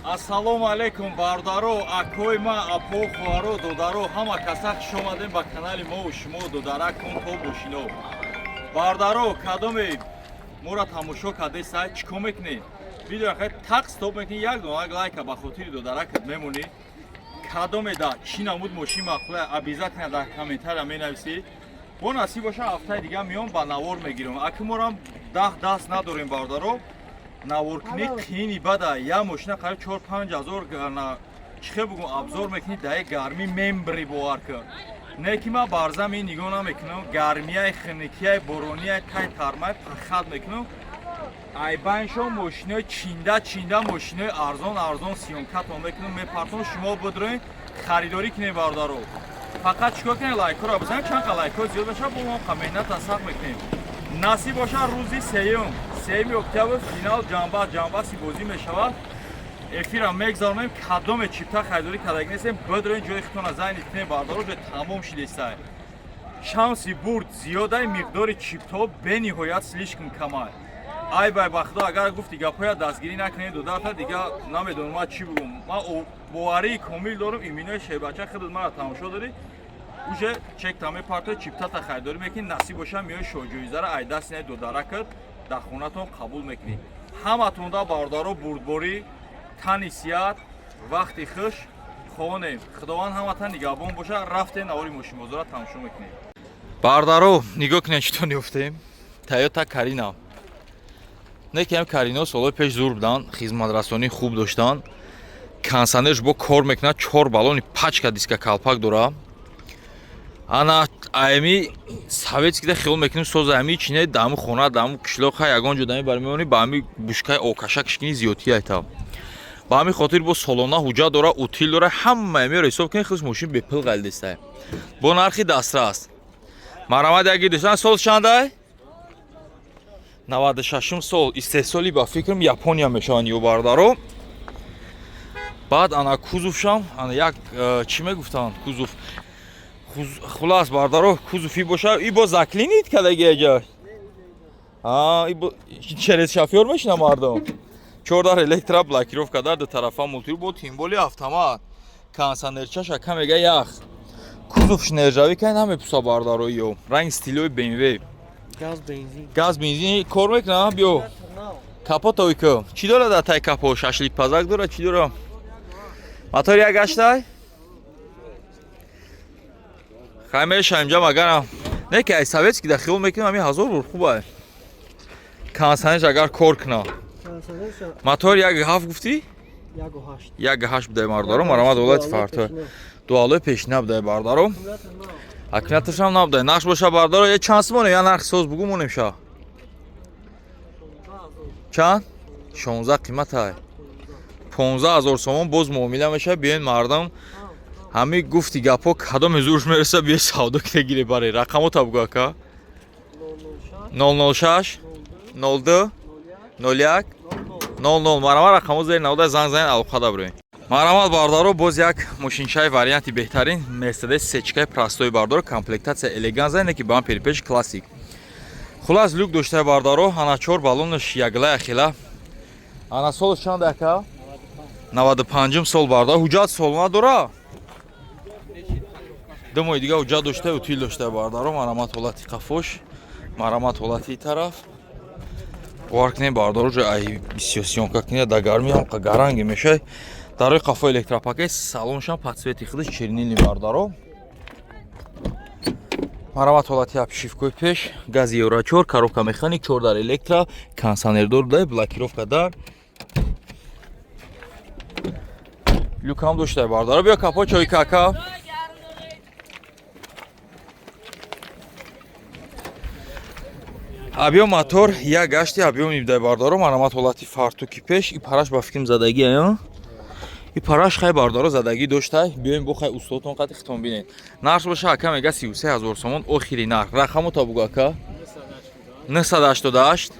Ассалому алайкум, бародаро, акои ма, апо, хоҳаро, додаро, ҳама каса хуш омадем ба канали мо шумо, Додаракун то бошино. Бародаро, кадоме моро тамошо кардеса, чӣ кор мекунед? Видео хай тақ стоп мекунӣ, як дона лайка ба хотири додаракат мемонӣ. Кадоме да чӣ намуд мошин махӯла, обязательно дар комментария менависӣ. Бо насиб боша, ҳафтаи дига меом, ба навор мегирем. Аки морам даҳ даст надорем, бародаро. Наворкунӣ қиини бада. Я мошина қариб 4-5 ҳазор, чӣ хел бугум, обзор мекунӣ, даи гармӣ мембри, бовар кун. Не ки ман барзами нигоҳ намекунам, гармияй, хиникияй, боронияй, тай тармай, пахат мекунам. Айбайншон мошинои чинда чинда, мошинои арзон арзон съёмкатон мекунам, мепартом, шумо бидроен, харидорӣ кунед, бародаро. Фақат чикор кунед? Лайкҳоро бизанед. Чанд қа лайкҳо зиёд бошад, бо мо меҳната сахт мекунем. Насиб бошад, рӯзи сеюм, 3 октябр, финал ҷанба ҷанбаси бозӣ мешавад. Эфира мегзаронем. Кадоме чипта харидорӣ кардаги нестем, бидроен, ҷои худтона занить кунед, бародаро. Ҷои тамом шидесай, шанси бурд зиёдай, миқдори чиптҳо бениҳоят слишком камай. Ай бай, ба худо, агар гуфти гапҳоя дастгирӣ накунед, додарта, дига намедонам ман чӣ бигӯм. Ман боварии комил дорам, иминои шербача, худат мара тамошо дорӣ, уже чекта мепартои, чиптата харидорӣ мекунӣ. Насиб боша, меои, шоҳҷоизара ай дасти наи додаракат дар хонатон қабул мекунӣ. Ҳаматонда, бародаро, бурдборӣ, тани сиҳат, вақти хуш хонем. Худованд ҳаматан нигаҳбон боша. Рафте, навори мошинбозора тамошо мекунем. Бародаро, нигоҳ кунед, чӣ то ниёфтем. Тойота Карина. Не ки ҳам Карино солҳои пеш зур буданд, хизматрасонӣ хуб доштанд. Кондиционерш бо кор мекунад, чор баллони пачка, диска, калпак дора. Ана ами советскида хиёл мекунем, соза ами чине даму хона, даму қишлоқ, ха ягон ҷо дами бар мемонӣ, ба ами бушкаи окаша кишкини зиёдтӣ айта. Ба ҳамин хотир бо солона ҳуҷҷат дора, утил дора, ҳама амиро ҳисоб кунед, худш мошин бепул ғалидеста, бо нархи дастрас. Марҳамат, яги дӯстан. Сол чандай? 96-ум сол, истеҳсоли, ба фикрам, Япония мешаванд ё, бародаро. Баъд ана кузовшам, ана як чӣ мегуфтанд, кузов. Хулас, бародаро, кузови боша, и бо заклинить кадаги аҷа, через шофёр мешина мардум. Чордар электро, блокировка дар ду тарафа, мултир, бо тимболи автомат, кондиционерчаша камега ях, кузовш нержавейка намепуса, бародаро. Ё ранги стилои БМВ. Газ, бензин. Газ, бензин кор мекунад. Биё, капотовӣ ку чӣ дорад? Дар тай капо шашлик пазак дорад, чӣ дорад? Мотор як гаштай, хай мешаем ҷам. Агарам не ки ай советский да хиёл мекунам, ҳамин ҳазор бор хуб ай. Кондиционерш агар кор кунад. Мотор 1,7 гуфтӣ? 1,8 будай, бародаро. Марамад, ҳолати фарто дуалои пешина будай, бародаро. Аккумуляторшам набудай. Нақш боша, бародаро. Е, чанд сумоне? Я нархи соз бугу, монем ша. Чанд? 16 қиматай, 15 000 сомон, боз муомила мешавад. Биёен, мардам, ҳами гуфти гапҳо, кадоме зурш мереса, биё, савдо кида, гире, баре. Рақамота бугу, ака. 006 02 01 00. Марҳамат, рақамо зери навода, занг занед, алоқа даброед. Марҳамат, бародаро, боз як мошинчаи варианти беҳтарин, Мерседес сечкаи простой, бародаро. Комплектация элеганза, не ки бампери пеш классик. Хулас, люк доштаи, бародаро. Ана чор баллонаш яглая хила. Ана солаш чанд, ака? 95-ум сол, бародаро. Ҳуҷҷат солона дора, 2 моҳи дига ҳуҷҷат дошта, утил дошта, бародаро. Марҳамат, ҳолати қафош, марҳамат, ҳолати тараф. Бовар кунед, бародаро, ҷо ай бисёр съёмка кунед, дар гармӣ ҳам гаранге мешавад. Дарои қафо электропакет, салоншам под цвети худаш чернильный, бародаро. Марҳамат, ҳолати обшивкои пеш, гази евро 4, коробка механик, 4 дар электро, кондиционердор дай, блокировка дар, люкам доштай, бародаро. Биё, капо чой кака. Объём мотор як гашти, объём нибдай, бардаро. Марҳамат, ҳолати фартуки пеш. И параш, ба фикрам, задагӣ ая. И параш, хай, бардаро, задагӣ доштай. Биёем, бо хай устодтон қати хитон бинед. Нарх боша, ака мега, 33 000 сомон, охири нарх. Рақамо та бугу, ака. 988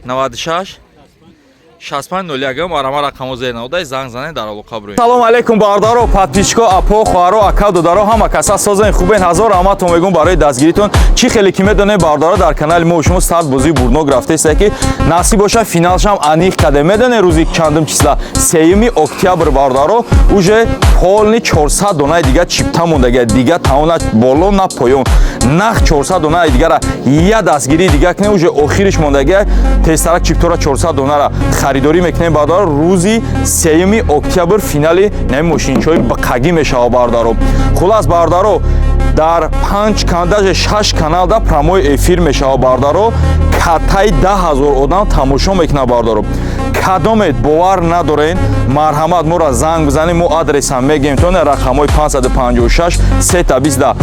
96. 65 01. Марама, рақамо зер наводай, занг занед, дар алоқа бироед. Салом алейкум, бародаро, подписчико, апо, хоҳаро, ака, додаро, ҳама каса созен, хубен? Ҳазор раҳматон мегӯм барои дастгиритон. Чӣ хеле ки медонем, бародаро, дар канали мо шумо сад бозии бурнок рафтеста, ки насиб боша, финалшам аниқ каде. Медонем, рӯзи чандум числа? 3 октябр, бародаро, уже полный 400 донаи дига чипта мондага, дига тамом, на боло, на поён. Нах 400 донаи дигара я дастгирии дига кунем, уже охириш мондага. Тезтарак чиптора 400 донара харидорӣ мекунем, бародаро. Рӯзи 3 октябр финали наи мошинчаҳои бақагӣ мешава, бародаро. Хулас, бародаро, дар панҷ кан, даже шаш каналда прямой эфир мешава, бародаро. Катаи 10 000 одам тамошо мекунад, бародаро. Кадомет бовар надорен, марҳамат, моро занг бизанем, мо адресам мегем то рақамҳои 556 320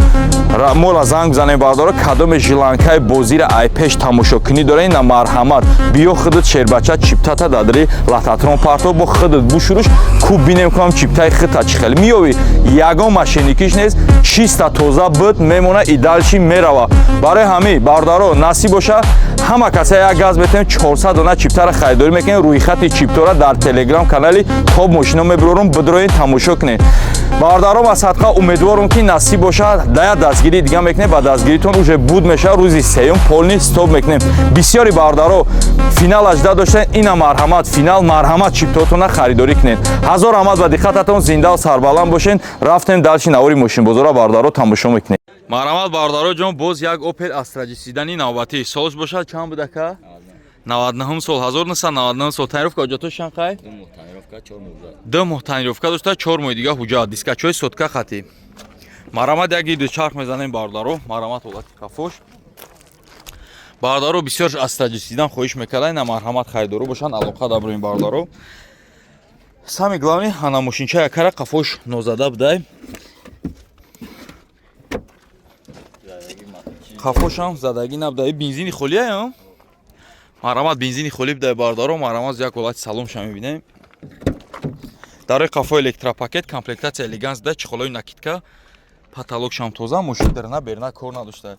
моро занг бизанем, бародаро. Кадоме желанкаи бозира ай пеш тамошокунӣ дорен, на, марҳамат, биё, худат шербача чиптата дадри лототрон парто, бо худат бушуруш ку, бинем кунам чиптаи худта чӣ хел миёвӣ. Ягон мошенникиш нест, чиста тоза буд мемона и дальше мерава. Барои ҳамин, бародаро, насиб боша, ҳама каса як газ бетем, 400 дона чиптара харидорӣ мекунем. Рӯйхати чиптора дар телеграм канали Топ Мошино мебирорум, бидроен, тамошо кунед. Бародаром, аз садқа умедворум, ки насиб бошад, дая дастгирии дига мекунем, ба дастгиритон уже буд мешавад. Рӯзи сеюм полный стоп мекунем. Бисёри бародаро финал ажда доштен, ина марҳамат, финал, марҳамат, чиптотона харидорӣ кунед. Ҳазор раҳмат ба диққататон, зиндаву сарбаланд бошен. Рафтем дальше, навори мошинбозора, бародаро, тамошо мекунем. Марҳамат, бародаро ҷон, боз як Опел Астра седани навбатӣ. Солш бошад чанд будака? 99 сол, 1999 сол. Тонировка, ҳуҷҷатош чанд қай? 2 моҳ тонировка дошта, 4 моҳи дига ҳуҷҷат, дискачои сотка хати. Марҳамат, як иду чарх мезанем, бародаро. Марҳамат, ҳолати қафош, бародаро. Бисёр Астра седан хоҳиш мекарда, ина марҳамат, харидоро бошанд, алоқа даброем, бародаро. Самый главный, ана мошинча якара қафош нозада будай, қафошам задагӣ набудай, бензини холия. Марҳамат, бензини холӣ будай, бародаро. Марҳамат, як ҳолати салонша мебинем. Дарои қафо электропакет, комплектация элеганс да, чехолои накидка, потолокшам тоза, мошин дарна берна кор надошта.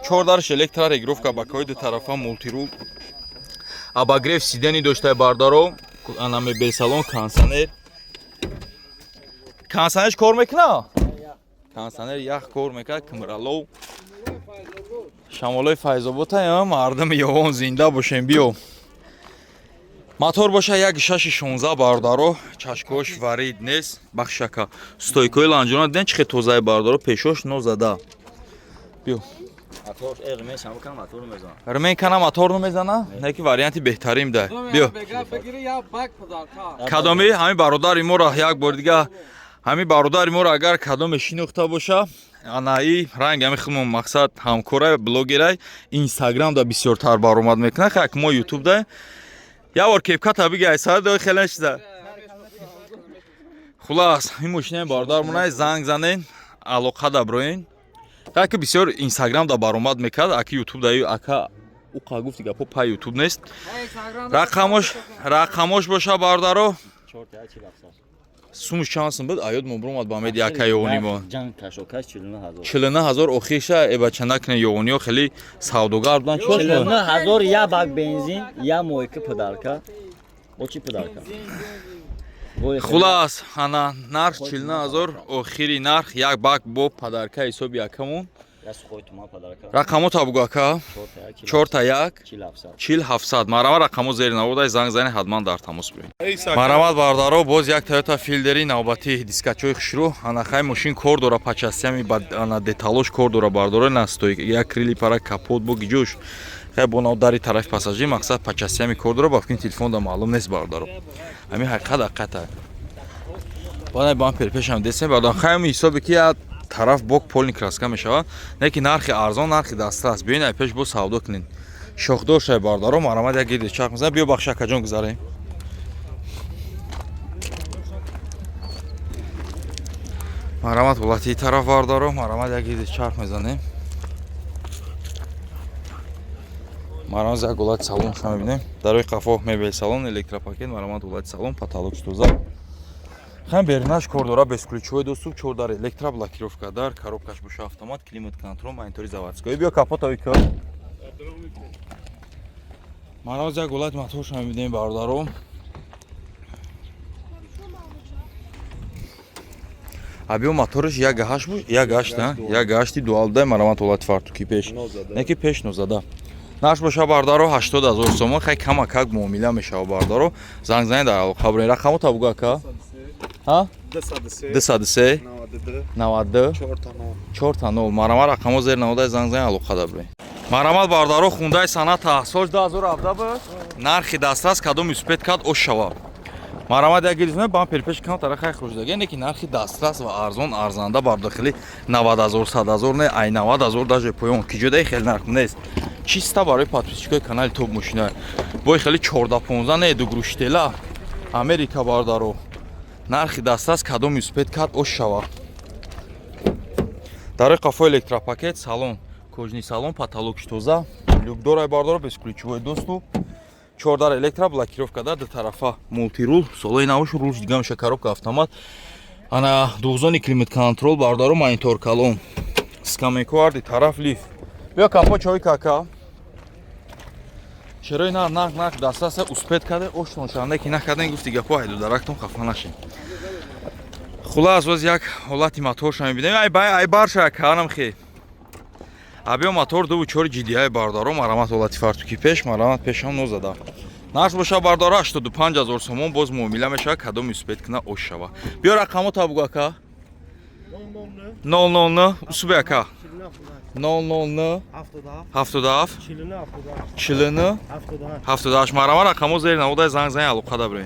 Чор дарш электро, регулировка бакои ду тарафа, мультирул, обогрев сидений дошта, бародаро. Ана мебел салон, кондиционер. Кондиционерш кор мекуна, кондиционер ях кор мекунад, кмралов шамолои Файзобота. Мардами ёвон, зинда бошем. Биё, мотор боша 1.6 16, бародаро, чашкош варид нест. Бахшака, стойкои лонжерона диден, чӣ хел тозаи, бародаро, пешош нозада. Биё, ремень кана, мотор намезана, не ки варианти беҳтарин да. Биё, кадоми ҳамин бародари моро, як бор дига ҳамин бародари моро агар кадоме шинохта боша, анаи ранг ҳами худмон, мақсад ҳамкора, блогерай, Инстаграм да бисёртар баромад мекунад, як мо Ютуб да. Як бор кепката биги, айсара хеле чиза. Хулас, ин мошинаи бародармонай, занг занен, алоқа даброен. Аки бисёр Инстаграм да баромад мекард, аки Ютуб да ака уқа гуфти гапо па Ютуб нест. Рақамош боша, бародаро, сумуш чанд сум буд? Аёд мобромад ба меди ака ёғонимо. 49 000 охиша. Эбача, накне, ёғониҳо хеле савдогар буданд. 49 000, я бак бензин, я мойка подарка. Бо чӣ подарка? Хулас, ана нарх 49 000 охири нарх, як бак бо подарка ҳисоби якамон. Рақамота бугу, ака. 4 та 1 40 700. Марҳамат, рақамо зери наводай, занг занед, ҳатман дар тамос биёед. Марҳамат, бародаро, боз як Тойота Филдери навбатӣ, дискачои хушрӯ. Анахай мошин кор дора, по частями, ана деталош кор дора, бародаро, настой як крили пара, капот бо гиҷош хай, бо нав дари тарафи пассажир, мақсад по частями кор дора. Ба фикри телефонда маълум нест, бародаро, ҳамин ҳақиқат ҳақиқата. Баъд бампер пешам десем, бародаро, хай ҳисобе ки як тараф бок полный краска мешавад, не ки нархи арзон, нархи дастрас. Биёин, ай пеш бо савдо кунед. Шохдор шай, бародаро. Марҳамат, як гиди чарх мезанад. Биё, бахш, акаҷон, гузарем. Марҳамат, ҳолати тараф, бародаро. Марҳамат, як гиди чарх мезанем. Марҳамат, як ҳолати салонша мебинем. Дарои қафо мебел салон, электропакет. Марҳамат, ҳолати салон, потолок тоза. Хам бернаш кор дора, бесключевой доступ, чор дар электро, блокировка дар, коробкаш боша автомат, климат контрол, монитори заводской. Биё, капота ка. Мароз як ҳолати моторша мебинем, бародаро. Абиё, мотораш як ҳашт буд, як ҳашт, як ҳашти дуалдай. Марамат, ҳолати фартуки пеш не, ки пеш нозада. Нарх боша, бародаро, 80 000 сомон. Хай, камакак муомила мешава, бародаро. Занг занед, дар алоқа бурен. Рақамо табугу, ака. Ҳа, 203 92 4 0. Марама, рақамо зер наводай, занг занед, алоқа дабурен. Марамат, бародаро, Хундай Соната, сол 2017 буд, нархи дастрас. Кадом успеть кард, ош шава. Марамат, як гилизме бампер пеш камтара хай хушдага, не ки нархи дастрас ва арзон, арзанда бар дохили 90 000, 100 000 не, ай 90 000 даже поён ки ҷодаи хеле нарх нест. Чиста барои подписчикои канали Топ Мошина. Бой хеле 14 15 не, дугруштела Америка, бародаро, нархи дастрас. Кадом успеть кард, ош шава. Дарои қафо электропакет, салон кожаный, салон потолок тоза, люк дорай, бардоро, бесключевой доступ, чордар электро, блокировка да, ду тарафа мультирул, солои навош рулш дига меша, коробка автомат, ана двухзонный климат контроль, бародаро, монитор калон, скамейко арди тараф, лифт. Биё, капо чой кака. Чарои на нарх, нарх дастраса. Успеть карде, оштон шаванда, ки накарден, гуфти гапо айду дарактон хафа нашин. Хулас, боз як ҳолати моторша мебинем. Ай бай, ай барша канам хе. Абиё, мотор 2,4 GDI, бардаро. Марамат, ҳолати фартуки пеш, марамат, пешам нозада. Нарх боша, бардоро, 85 ҳазор сомон, боз муомила мешава. Кадом успеть куна, ош шава. Биё, рақамо табугу, ака. 009, усубе, ака, 009 77 49 78. Марама, рақамо зери наводай, занг зани, алоқа дабрем.